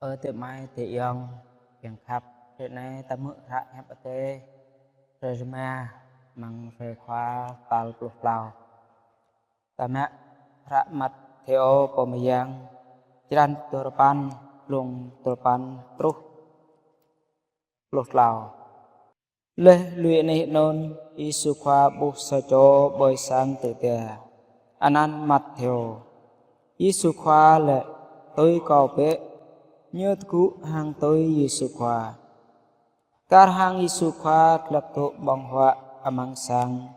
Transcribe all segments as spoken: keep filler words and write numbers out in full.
Ơ adơi amai adơi ayŏng kiăng khăp, hrơi anai ta hmư̆ hră Hiăp Adai hrơi rơma amăng hrơi Khua tal pluh klâo. Ta mă hră Matthêô Pô Mơyang, črăn duapăn, glông duapăn truh pluh klâo. Laih lui anih anŭn, Yêsu Khua ƀuh sa čô ƀơi sang tơda, anăn Matthêô. Yêsu Khua laĭ: "Tui Kâo bĕ." Ñu tơgŭ hăng tui Yêsu Khua. Kar hăng Yêsu Khua glăk dŏ ƀơ̆ng huă amăng sang.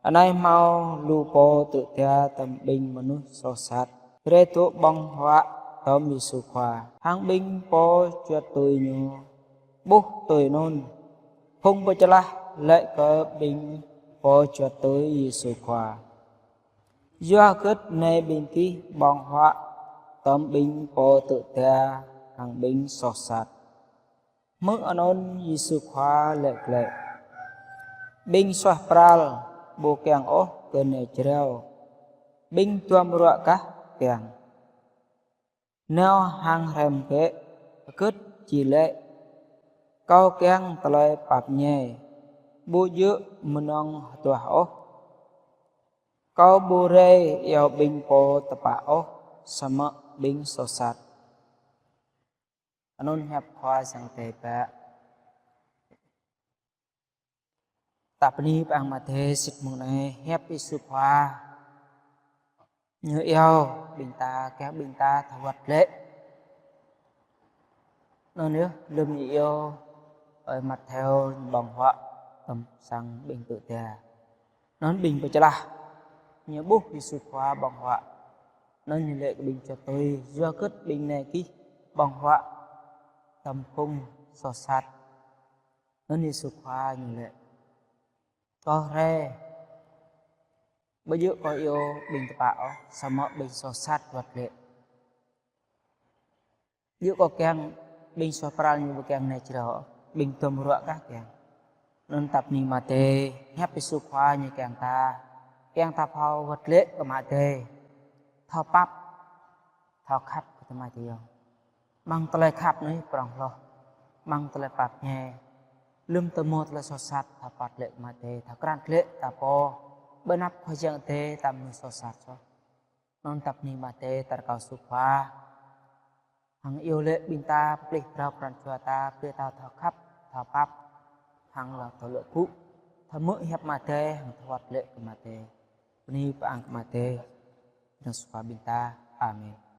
Anai hmâo lu pô tơda tơm ƀing mơnuih soh sat rai dŏ ƀơ̆ng huă tơm Yêsu Khua hăng ƀing pô juăt tui Ñu. Ƀuh tui anŭn, phung pơčơlah laĭ kơ ƀing pô juăt tui Yêsu Khua: "Yua hơgĕt nai ƀing gih ƀơ̆ng huă tơm ƀing pô tơda hăng ƀing soh sat?" Hmư̆ anŭn Yêsu Khua laĭ glaĭ: "Ƀing suaih pral ƀu kiăng ôh kơ nai jrao, ƀing duăm ruă kah kiăng. Nao hăng hrăm bĕ hơgĕt či laĭ: 'Kâo kiăng tơlơi pap ñai, ƀu djơ̆ mơnơ̆ng hơduah ôh. Kâo ƀu rai iâu ƀing pô tơpă ôh, samơ̆ ƀing soh sat.'" Anŭn hiăp Khua Yang Adai. Bă ta bơni pơang Ama Adai, sĭt mơ̆ng anai hiăp Yêsu Khua Ñu iâu ƀing ta, kiăng ƀing ta thâo wơ̆t glaĭ. Anŭn yơh, lơ̆m Ñu iâu ơi Matthêô ñu ƀơ̆ng huă tơm sang ƀing tơda. Anŭn ƀing pơčơlah ñu ƀuh Yêsu Khua ƀơ̆ng huă. Anŭn ñu laĭ kơ ƀing juăt tui: "Yua hơgĕt ƀing nai gih ƀơ̆ng huă tơm phung soh sat?" Anŭn Yêsu Khua Ñu laĭ: "Kâo rai, ƀu djơ̆ Kâo iâu ƀing tơpă ôh, samơ̆ ƀing soh sat wơ̆t glaĭ. Djơ̆ Kâo kiăng ƀing suaih pral ñu ƀu kiăng nai jrao ôh, ƀing duăm ruă kah kiăng." Anŭn ta bơni Ama Adai, hiăp Yêsu Khua Ñu kiăng ta, kiăng ta thâo wơ̆t glaĭ kơ Ama Adai, thâo pap, thâo khăp kơ adơi amai adơi ayŏng. Amăng tơlơi khăp anai prŏng hloh, amăng tơlơi pap ñai, lơ̆m ta hmâo tơlơi soh sat, thâo wơ̆t glaĭ kơ Ama Adai, thâo krăn glaĭ ta pô, ƀơi anăp Khua Yang Adai ta mơnuih soh sat soh. Anŭn ta bơni Ama Adai, ta rơkâo Yêsu Khua hăng iâu laĭ ƀing ta pơplih phrâo pran jua ta, brơi ta thâo khăp, thâo pap, hăng lŏ thâo lŏ gŭ, thâo hmư̆ hiăp Ama Adai, hăng thâo wơ̆t glaĭ kơ Ama Adai. Bơni pơang kơ Ama Adai, nao Yêsu Khua ƀing ta. Amen.